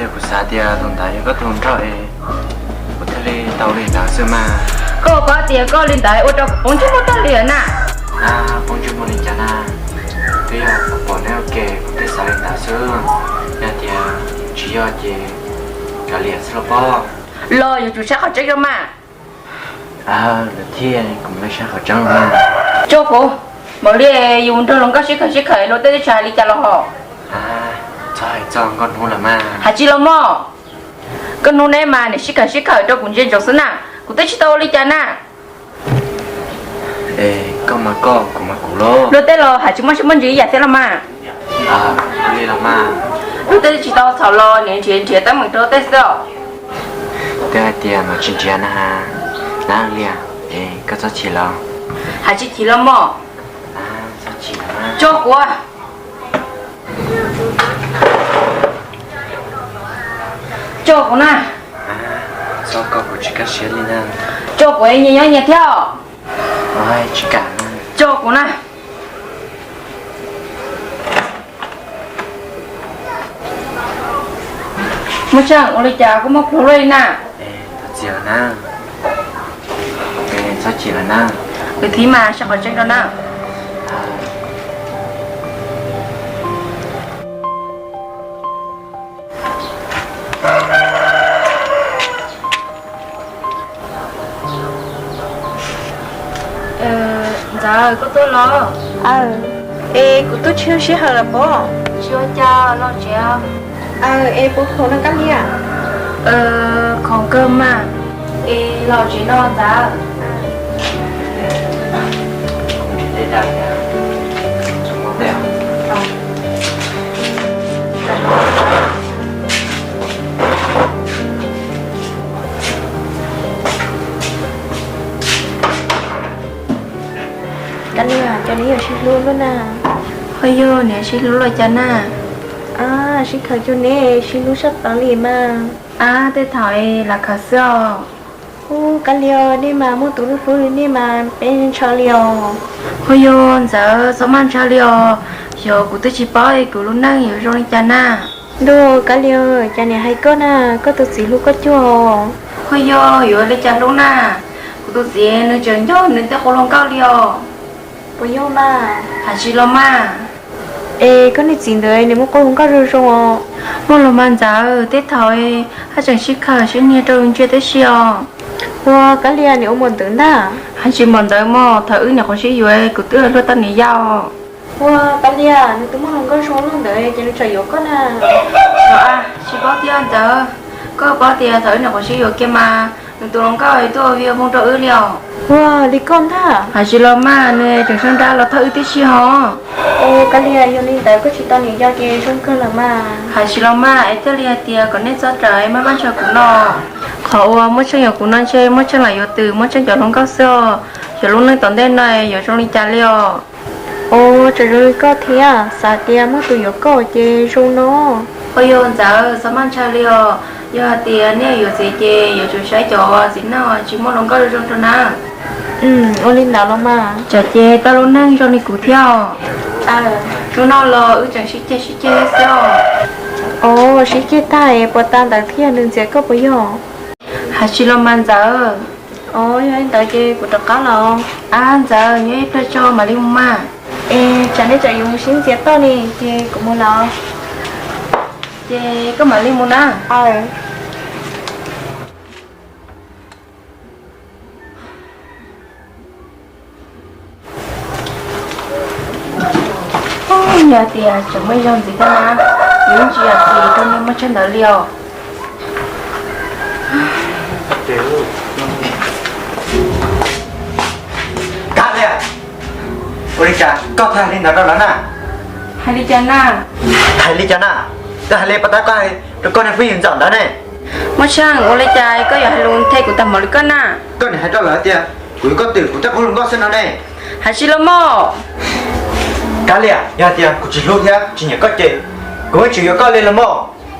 Kuv xav tias tus ntawd yog koj tus hluas nraug es kuv thiaj li tau ua li ntawd xwb mas. Koj paub tias koj li ntawd ua rau kuv poob ntsej muag tag li na. Poob ntsej muag li cas na? Twb yog kuv pom neb ua ke kuv thiaj xav li ntawd xwb. Yog tias tsis yog ces kav liam xwb los pob. Los yuav tsum saib qhov tseeb rau mas. Lawv thiaj kuv mus saib qhov tseeb los mas. Tso kuv, mam li yus nrog hluas nkauj sib khawm sib khawm luag tej twb tsis hais li cas los hos. Txhob hais txog nkauj hnub lawm mas. Hais tsis los mog. Nkauj hnub neb mas niam sib khawm sib khawm rau kuv ntsia ntsoov xwb na, kuv twb tsis tau ua li cas na. Es koj mas koj, kuv mas kuv los. Luag tej los hais tsis muaj siab muaj ntsws ib yam thiab los mas. Ua li los mas. Luag tej tsis tau txhaum los niam nrhiav nrhiav teeb meem rau tej xwb os. Twb hais tias mas tsis nrhiav na. Na li, es koj txhob chim los. Hais tsis chim los mog. Txhob chim los. Tso kuv. Tso kuv na. Txhob koj, kuv tsis kaj siab li na. Tso kuv, nyias nyob nyias thiab. Tsis kam. Tso kuv na. Muaj tseeb ua li cas koj muab pluag luaj li na? Txhob chim na. Txhob chim lawm na. Kwv tij mas saib qhov tseeb rau na. Ntxawm, koj tuaj los? Es kuv tuaj tsis sij hawm lawm pob. Tsis ua cas, los tsev. Es puas khoom no Kab Lia? Khoom kawg mas. Es los tsev no ntxawm. Kab Lia, cov niam yog sib hlub luaj na. Ho yog niam sib hlub los cas na. Sib khawm cuag neb sib hlub sab tod li mas. Ab, tej thaum es lam khawm xwb os. Ub, Kab Lia, nej mas muaj tus hlub hlub li nej mas peb ntshaw li os. Ho yog ntxawm, txhob maj ntshaw li os. Xyov kuv twb tsis paub es kuv lub neej yuav zoo li cas na. Ntuj, Kab Lia, cas niam hais koj na, koj tus txiv hlub koj cuag. Ho yog yuav li cas hlub na, kuv tus txiv nws tseem nco nws tej qub hluas nkauj li os. Puas yog mas? Hais tsis los mas. Es koj niag txiv ntawd nws muaj qub hluas nkauj zoo zoo os. Muaj los mas ntxawm, tej thaum haj tseem sib khawm sib nyiag rau ntsia tib si os. Ua Kab Lia, nws ua npaum ntawd ntag. Hais tsis npaum ntawd mog, thaum wb nyuam qhuav sib yuav kuv twb ua luaj tau nws yau. Ua Kab Lia, nws tus muaj hluas nkauj zoo luaj ntawd ces nws tseem yuav koj na. Tsis, tsis paub thiab ntxawm. Koj paub tias thaum wb nyuam qhuav sib yuav kiag mas nws tus hluas nkauj tuaj vij voog rau wb li os. Ua li koj ntag. Hais tsis los mas, nws tseem sab nrab los thawj wb tib si hos. Ua Kab Lia, yog li ntawd koj tsis tau niam yau ces zoo kawg lawm mas. Hais tsis los mas, es thiaj li hais tias kom nej txhob rawm, maj maj ntshaw kuv no. Qhov uas Muaj Tsheej yuav kuv no ntshe Muaj Tsheej lam yuav twm Muaj Tsheej cov hluas nkauj xwb os. Xyov lub neej tom ntej no yuav zoo li cas li os. Ua tseem zoo li koj thiab, xav tias muaj tus yuav koj ces zoo no. Ua yog ntxawm, txhob maj ntshaw li os. Yog hais tias nej yuav txiv ces yuav tsum saib cov txiv neej tsis muaj hluas nkauj zoo zoo rau na. Ua li ntawd los mas. Tsam ces tau lub neej zoo li kuv thiab os. Hnub no los wb tseem sib ceg sib ceg xwb os. Os, sib ceg tag es puas tas ntawd thiaj nws ntxias koj puas yog? Hais tsis los mas ntxawm. Os, yog li ntawd ces kuv rov qab los. Ab ntxawm, nyob ib pliag tso mam li mus mas. Es tsam nej tsam yuav mus sib ntxias toj ne ces kuv mus lawm. Ces koj mam li mus na. Yog tias tseem muaj ib zaug ntxiv thiab na, kuv yeej tsis yam txim rau niag Muaj Tsheej ntawd li os. Kab Lia, ua li cas koj thiaj hais li ntawd rau lawv na? Hais li cas na? Hais li cas na? Koj hais li puas tab koj hais rau koj niag phooj ywg ntxawm ntawd ne? Muaj Tsheej, ua li cas koj yuav hais lus nthe kuv tag npaum li koj na? Koj niam hais rau lawv tias kuv yuav koj twm kuv tej qub hluas nkauj xwb no ne. Hais tsis los mog. Kab Lia, yog hais tias kuv tsis hlub thiab tsis nyiam koj ces kuv yeej tsis yuav koj li los mog.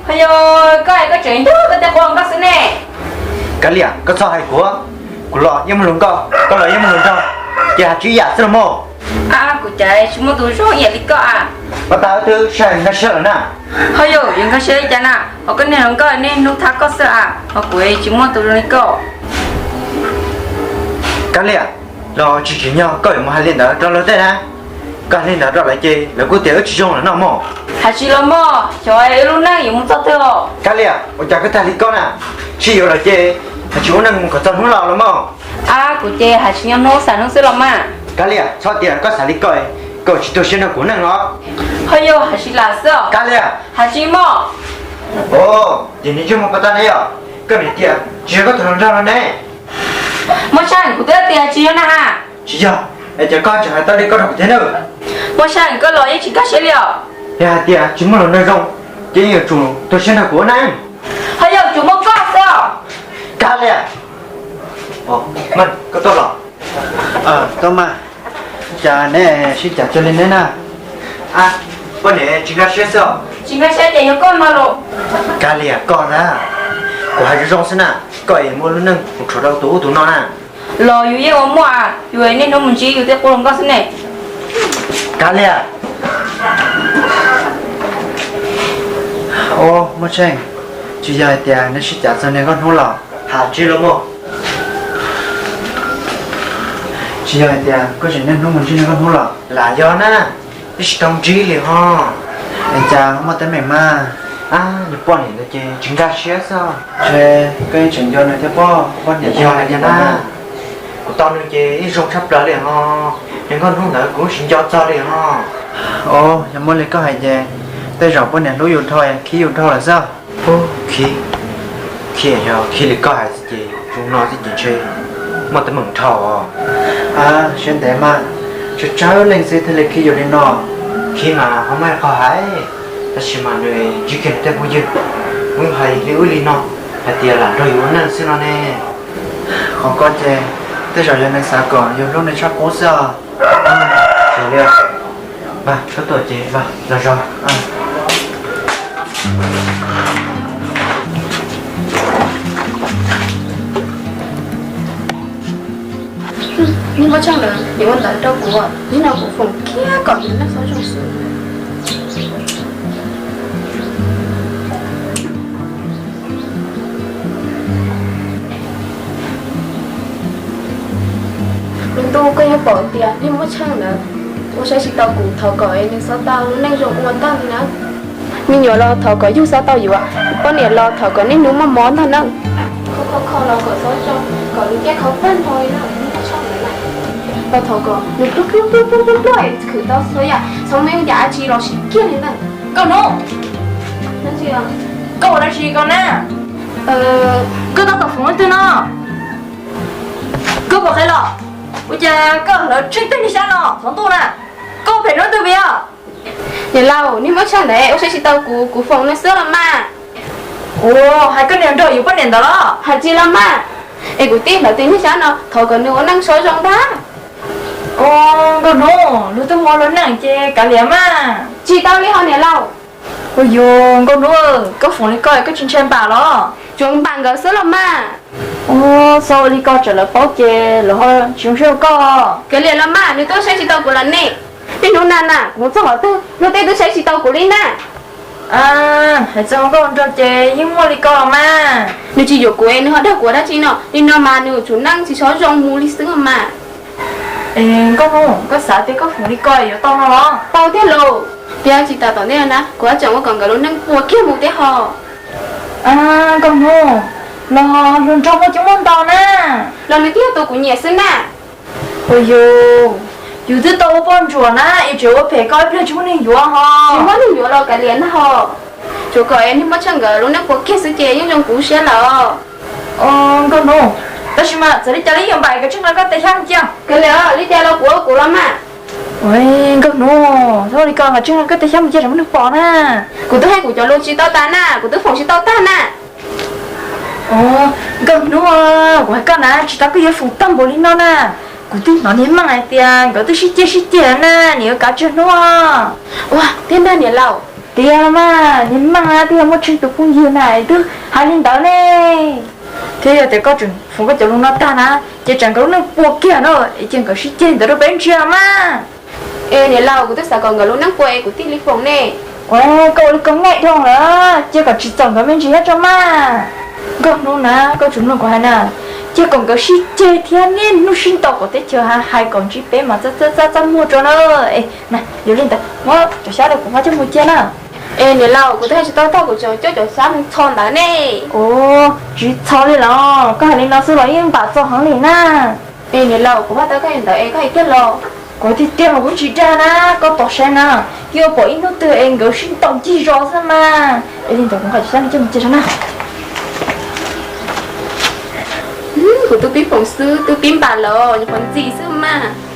Ho yog koj es koj tseem nco koj tej qub hluas nkauj xwb ne. Kab Lia, koj txhob hais kuv, kuv los yeej muaj hluas nkauj, koj los yeej muaj hluas nraug, ces hais tsis ib yam xwb los mog. Ab, kuv cas tsis muaj tus zoo ib yam li koj a. Pov tas wb twb saib nkag siab lawm na. Ho yog yuav nkag siab li cas na? Ho koj niag hluas nkauj niaj hnub thab koj xwb a, ho kuv tsis muaj tus zoo li koj. Kab Liam, los tsis tsim nyog koj yuav mus hais li ntawd rau lawv tej na. Koj hais li ntawd rau lawv ces lawv kuj tias wb tsis zoo lawm no mog. Hais tsis los mog, xyov wb lub neej yuav mus txog twg os. Kab Liam, ua cas koj tag li koj na? Sib yuav lawm ces hais tsis ua neej mus kom txog hnub laus los mog. Ab, kuv ces hais tsis nyob hnub xav hnub xwb los mas. Kab Liam, txhob tias koj xav li koj, koj tsis tu siab nrog kuv neej los. Ho yog hais tsis lam xwb os. Kab Liam, hais tsis mog. Os, ces nws tsis muaj pov tag ne yom? Koj niam tias tsis yog koj tus hluas nraug no ne. Muaj Tsheej, kuv twb tias tsis yog na. Tsis yog, es cas koj tseem hais tau li koj rau kuv thiab na? Muaj Tsheej, koj los yeej tsis nkag siab li os. Yog hais tias tsis muaj hluas nraug zoo, ces yeej yuav tsum tu siab nrog kuv ua neej. Ho yog tsuas muaj koj xwb os. Kab Liam, koj tuaj los. Tuaj mas, cas neb sib cav cuag li neb na? Poj niam tsis nkag siab xwb os. Tsis nkag siab ces yog koj no los. Kab Liam koj na, kuv hais zoo zoo xwb na, koj es muaj lub neej mus rhuav rau tus ub tus no na. Los yus yeej ua muaj, yus niaj hnub mus ntsib yus tej qub hluas nkauj xwb ne. Kab Liam. Os, Muaj Tsheej, tsis yog hais tias neb sib cav txog niag nkauj hnub los? Hais tsis los mog. Tsis yog hais tias koj tseem niaj hnub mus ntsib niag nkauj hnub los? Lam yog na, twb tsis tau ntsib li ho. Es cas ho muaj teeb meem mas? Ab, nws poj niam ntawd ces tsis nkag siab xwb. Ces koj yeej tseem nco nws thiab pob? Poj niam yog li na. Kuv tau nws ces yeej zoo tshaj plaws li ho. Niag nkauj hnub ntawd kuv tsis nco txog li ho. Os, yog muaj li koj hais ces tej zaum poj niam hlub yus dhau, khib yus dhau lawm xwb. Khib, khib, yog khib li koj hais xwb ces zoo no xwb ces ntshe muaj teeb meem dhau. Siab ntev mas, tsawg tsawg leej xwb thiaj li khib yus li no. Khib mas ho muaj ib qho hais, tab sis mas nws ntsib kiag nws tej phooj ywg, muaj ib hais li ub li no, hais tias lam nrog yus ua neej xwb no ne. Qhov ko ces tej zaum yog nws xav kom yus hlub nws tshaj qub xwb os. Mas koj tuaj ces los zov. Niag Muaj Tsheej ntawd yuav ua ntawd rau kuv, nim no kuv foom kiag kom nws neej xav zoo xwb. Lub ntuj, koj yeej pom tias niag Muaj Tsheej ntawd ua saib tsis tau kuv, thov kom es nws xav tau lub neej zoo ua ntag li na. Me nyuam los thov kom yug xav tau yuav, poj niam los thov kom niaj hnub muaj mob ntag na. Kho kho kho los kom xav zoo, kom nws thiaj khov pag nrho li na. Los thov kom nws pluag pluag pluag pluag pluag, khwv tau txhua yam, txhob muaj yooj yam dab tsi los sim kiag li ntag. Nkauj Hnub, koj ua dab tsi ko na? Koj tab tom foom leej twg no? Koj puas qhia los? Ua cas koj hlawv tseeb teg niag xyab no thov ntuj na? Koj phem rau leej twg vim yog? Niam laus, niag Muaj Tsheej ntawd ua saib tsis tau kuv, kuv foom nws xwb los mas. Ua, hais koj niam nrog yus poj niam ntawd los? Hais tsis los mas. Es kuv tib hlawv tus niag xyab no thov kom nws ua neej sov zoo ntag. Ua, Nkauj Hnub, luag twb mus ua luag neej ces kav liam mas. Tsis tau li ho niam laus. Ua yus Nkauj Hnub, koj foom li ko koj tsis ntshai npam los? Tsuas npam nkawd xwb los mas. Ua, txhob ua li ko tsam lawv paub ces lawv ho tsis zoo siab rau koj. Kav liam los mas, nws twb saib tsis tau kuv los ne. Niaj hnub na na, kuv mus txog qhov twg luag tej twb saib tsis tau kuv li na. Hais txog nkauj nraug ces yeej muaj li ko los mas. Nws tsis yuav kuv es nws ho dag kuv dab tsi no? Li no mas nws yuav tsum neej tsis tshua zoo mus li xwb mas. Nkauj Hnub, koj xav tias koj foom li ko yuav tau no los? Tau tiag lauj. Thiab tsis tas tom ntej na, kuv haj tseem ua kom nkawd lub neej puas kiag mus thiab ho. Nkauj Hnub, los hluas nraug muaj coob muaj ntau na. Los nws twb yog tus kuv nyiam xwb na. Ua yus, yus twb tau ua poj ntsuam na, es tseem ua phem koj ib pliag tsis muaj neeg yuav ho. Tsis muaj neeg yuav los kav liam na ho. Tsuas kom es niag Muaj Tsheej nkawd lub neej puas kiag xwb ces yeej zoo kuv siab lawm. Nkauj Hnub, tab sis mas txawm li cas los yuav npam nkawd tseej nqa koj tes xyab mus cia. Kav liam, li cas los kuv ua kuv los mas. Nkauj Hnub, txhob li ko, nkawd tseej nqa koj tes xyab mus cia tsam muaj neeg pom na. Kuv twb hais kuv cov lus tsis tau tas na, kuv twb foom tsis tau tag na. Nkauj Hnub, kuv hais koj na, tsis tas koj yuav foom tag npaum li no na. Kuv twb hnov niag Meej hais tias nkawd twb sib ceg sib ceg na, niam yuav kav tsag hnub. Ua, tiag ntag niam laus? Tiag mas, niag Meej twb yog Muaj Tsheej tus phooj ywg na, twb hais li ntawd ne. Thiab yog tias koj tseem foom koj cov lus no tag na, ces tsam nkawd lub neej puas kiag na, es cia nkawd sib ceg ntawd rau peb ntsia mas. Es niam laus, kuv twb xav kom nkawd lub neej puas es kuv thiaj li foom ne. Ua, koj ua li koj nqaim dhau lawm, cia kom tsis txaus nkawd me ntsis thiab tso mas. Nkauj Hnub na, koj tsum mloog kuv hais na, cia kom nkawd sib ceg thiab niaj hnub sib ntaus kom teb chaws hais kom ntsib peb mas txaj txaj txaj muag rau na. Es na, yog li ntawd muab cov xyab rau kuv, kuv coj mus cia na. Es niam laus, kuv twb hais tsis tau tag, kuv tseem coj cov xyab mus txhos ntawd ne. Ua, tsis txhos li los? Koj hais li no xwb los yeej npam txog heev li na. Es niam laus, kuv pab tau koj li ntawd es koj hais tiag los? Kuv tiag tiag mas kuv tsis dag na, koj tos saib na, yeej pom ib hnub twg es nkawd sib ntaus ncig zos xwb mas. Es li ntawd kuv nqa cov xyab no coj mus cia tso na. Kuv twb pib foom xwb, twb pib npam los nyuam qhuav ntxim xwb mas.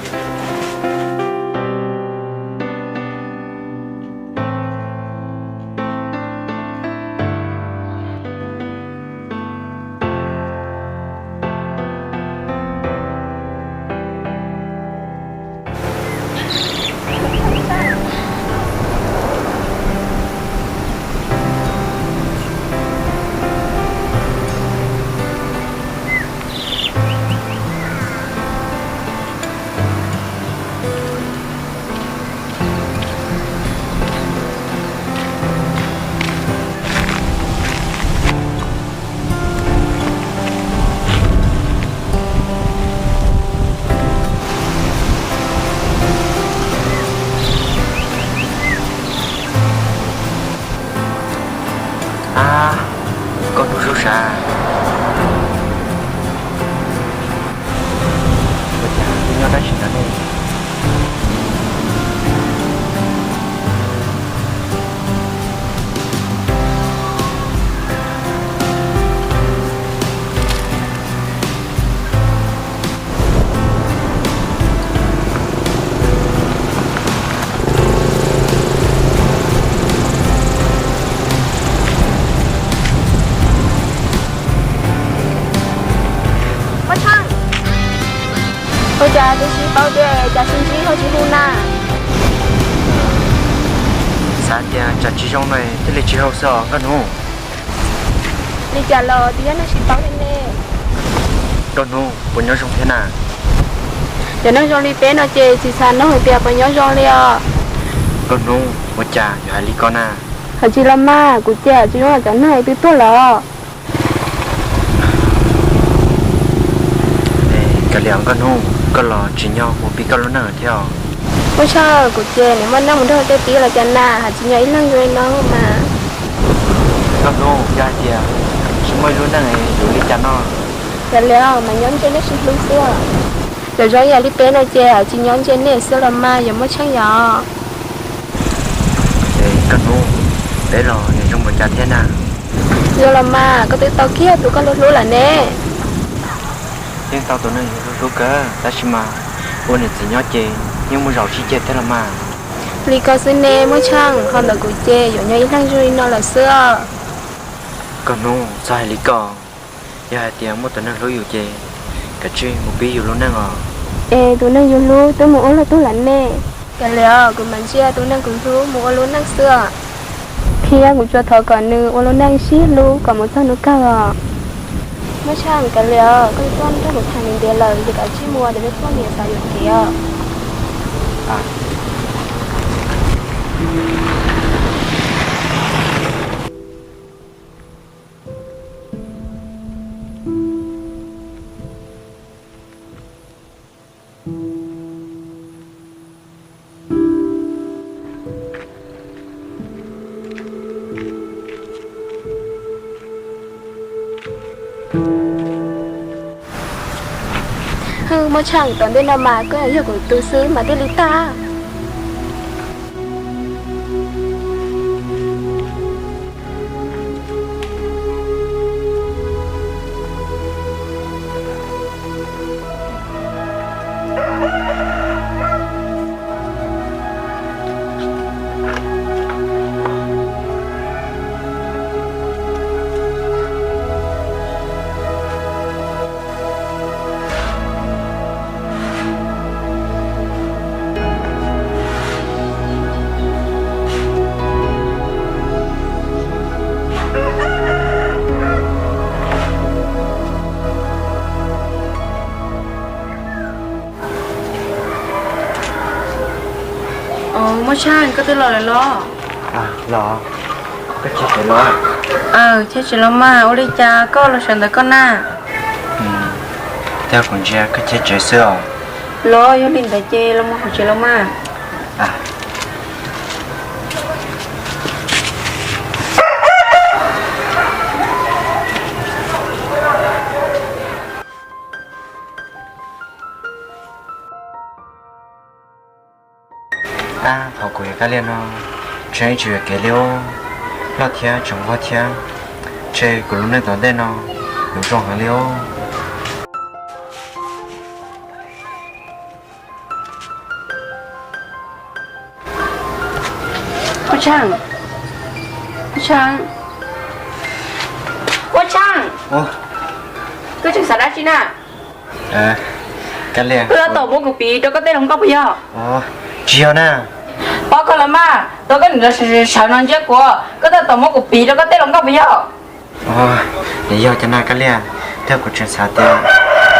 Ab, Nkauj Hnub sub sav, ua cas nyob dab tsi ntawd ne? Ua cas twb sib paub tiag cas sib ntsib ho tsis hu na? Xav tias tsam tsis zoo no thiaj li tsis hu xwb os Nkauj Hnub. Li cas los twb yog neeg sib paub thiab ne. Nkauj Hnub puas nyob zoo thiab na? Cov neeg zoo li peb no ces tsis xav nug hais tias puas nyob zoo li os. Nkauj Hnub, ua cas yus hais li ko na? Hais tsis los mas, kuv ces tsis zoo cov neeg twb tuag lawm. Kav liam Nkauj Hnub, koj los tsim nyog mus pib koj lub neej thiab os. Muaj tshaj, kuv ces nws muaj neej mus nrog tej tib los cas na, hais tsis nyob ib leeg zoo li no mas. Nkauj Hnub, yog hais tias tsis muaj ib lub neej yuav li cas no? Kav liam, mas nyob ntshe nej sib hlub xwb. Cov zoo ib yam li peb no ces hais tsis nyob ntshe nej xwb los mas, yuav muaj tshaj yom. Nkauj Hnub, peb los nws zoo npaum cas thiab na? Yog los mas, koj twb tau kiag tus koj hlub hlub lawm ne. Yeej tau tus neeg yuav hlub hlub kawg, tab sis mas ua niam txiv nyob ces yeej muaj zaus sib ceg thiab los mas. Li ko xwb ne Muaj Tshaj, qhov ntawd kuv ces yuav nyob ib leeg zoo li no lawm xwb os. Nkauj Hnub, txhob hais li ko. Yog hais tias muaj tus neeg hlub yus ces kav tsij mus pib yus lub neej os. Es tus neeg yus hlub twb mus ua luag tug lawm ne. Kav liam, kuv mam ntsia tus neeg kuv hlub mus ua lub neej xwb os. Thiab kuv tsuas thov kom nws ua lub neej sib hlub kom mus txog hnub kawg os. Muaj Tshaj, kav liam, koj tuaj nrog kuv tham ntev ntev lawm ces kav tsij mus, peb poj niam xav yuav kev os. Hwj, Muaj Tshaj, tom ntej no mas koj yog kuv tus xwb mas thiaj li tag. Tshaaj, koj twb los lawm los? Los, koj cheb tsev los? Cheb tsev los mas, ua li cas koj los sawv ntawm koj na? Tag kuv ntsia koj cheb tsev xwb os. Los yog li ntawd ces los mus hauv tsev los mas. Ab, qhov kuv yog Kab Liag no, tseem ib tsis yuam kev li os, loj thiab tseem nquag thiab, ntshe kuv lub neej tom ntej no yuav zoo heev li os. Ua tshaj, ua tshaj, ua tshaj, koj tseem xav dab tsi na? Kab Liag, koj yuav tau muab kuv piv rau koj tej hluas nkauj puas yog? Tsis yog na. Pab koj los mas, tau koj niam los sawv no ntsia kuv, koj yuav tau muab kuv piv rau koj tej hluas nkauj puas yog? Nws yog cov na Kab Liag, thiab kuv tseem xav tias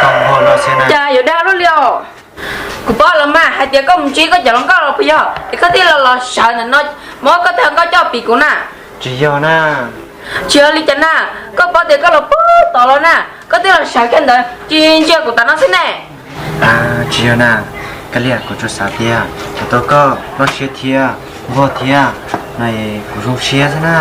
koj nquag luaj xwb na. Cas yuav dag luaj li os? Kuv paub los mas, hais tias koj mus ntsib koj cov hluas nkauj los puas yog es koj thiaj los los sawv ntawm no muab koj tej hluas nkauj coj piv kuv na? Tsis yog na. Tsis yog li cas na, koj paub tias koj los puag tod los na, koj thiaj los sawv kiag ntawd tsis ntsia kuv tas no xwb ne. Tsis yog na, Kab Liag, kuv tsuas xav tias kuv tau koj loj siab thiab nquag thiab no, kuv zoo siab xwb na.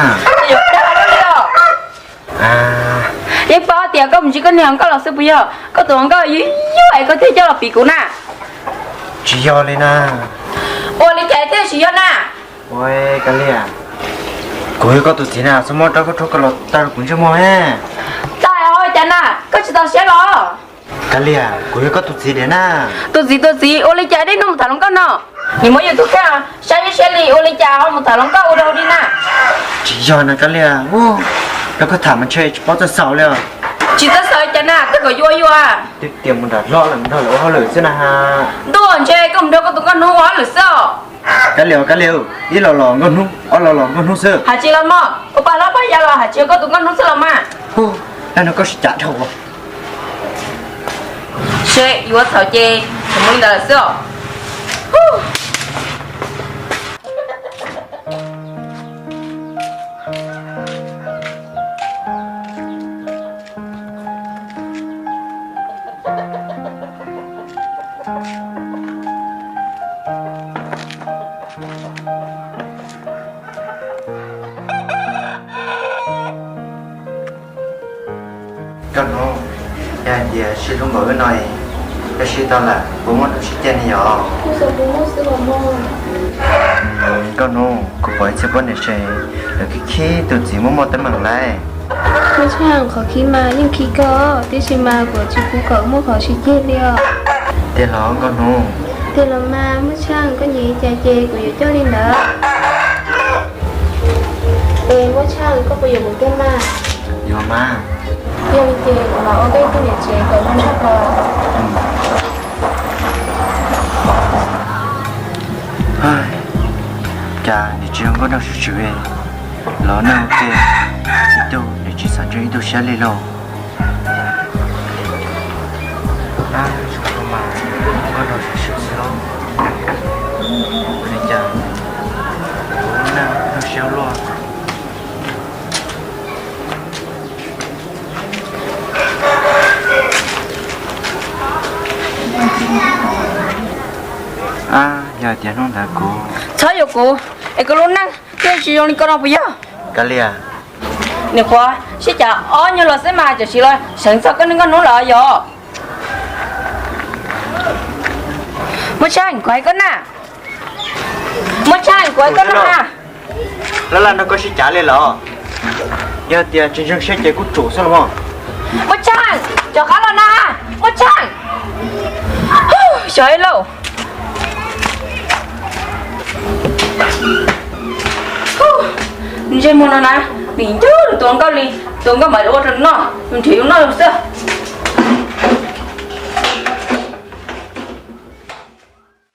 Yeej paub tias koj mus ntsib koj niag hluas nkauj los xwb puas yog? Koj tus hluas nkauj yug yug es koj thiaj coj los piv kuv na. Tsis yog li na. Ua li cas thiaj tsis yog na? Ua, Kab Liag, kuv yog koj tus txiv na, txhob muab rab khaub rhuab ko los tawg rau kuv ntsej muag. Tawg ua cas na, koj tsis txaus siab los? Kab Liag, kuv yog koj tus txiv tiag na. Tus txiv tus txiv, ua li cas dej hnub mus tham hluas nkauj no? Nim muab yus tus kheej saib ib siab li, ua li cas ho mus tham hluas nkauj ua rau li na? Tsis yog na Kab Liag, rau koj tham mas ntshe tsis paub txawj xaus li os. Tsis txawj xaus cas na, twb kom yus ua yus. Twb tias mus nram hlob lawm, mus nrog lawv ua hauj lwm xwb na ha. Ntuj, ntshe koj mus nrog koj tus nkauj hnub ua hauj lwm xwb os. Kab Liag, Kab Liag, ib los los nkauj hnub, ob los los nkauj hnub xwb. Hais tsis los mog, ua pag hlob pag yau los hais tsis yog koj tus nkauj hnub xwb los mas. Hu, lawm no koj sib cav dhau. Seb yuav txhaum ces txhaum mus li ntawd lawm xwb os. Koj hnub, yog hais tias sib hlub npaum wb no, koj sib tau lawm puas muaj nuj sib ceg ne yom? Koj hnub, kuv pom ib txhia poj niam ces lawv khib khib tus txiv muaj muaj teeb meem lawm. Muaj Tshaaj, qhov khib mas yeej khib koj, tiam sis mas kuv tsis pub kom muaj qhov sib ceg li os. Tiag los koj hnub? Tiag los mas Muaj Tshaaj, koj nyiam li cas ces kuv yuav coj li ntawd. Es Muaj Tshaaj, koj puas yuav kuv tiag mas? Yuav mas. Yog li ces kuv mam ua koj ib tug niam tsev kom zoo tshaj plaws. Cas niam tsev nkauj nraug swm swm, los neeg ua ke ib tug niam tsev xav ntseeg ib tug siab li lauj. Ab, zoo mas nkauj nraug swm swm xwb os. Ua li cas kuv neeg nug siab luaj. Ab, yog tias hnub ntawd kuv... Txhob yuam kuv, es kuv lub neej thiaj tsis zoo li koj no puas yog? Kab Liag, nim qhuav sib cav ob nyuag los xwb mas tam sim los seev txog koj niag nkauj hnub lawm yom? Muaj Tshaaj, kuv hais koj na. Muaj Tshaaj, kuv hais koj na. Laj laj nrog koj sib cav li los? Yog tias tsis ntseeg siab ces kuj tsum xwb los mas. Muaj Tshaaj, rov qab los na. Muaj Tshaaj, xyov ib lauj. Ntsej muag no na, vim nco tus nkauj li, tus nkauj mam li ua rau noj, nrhiav yus noj xwb.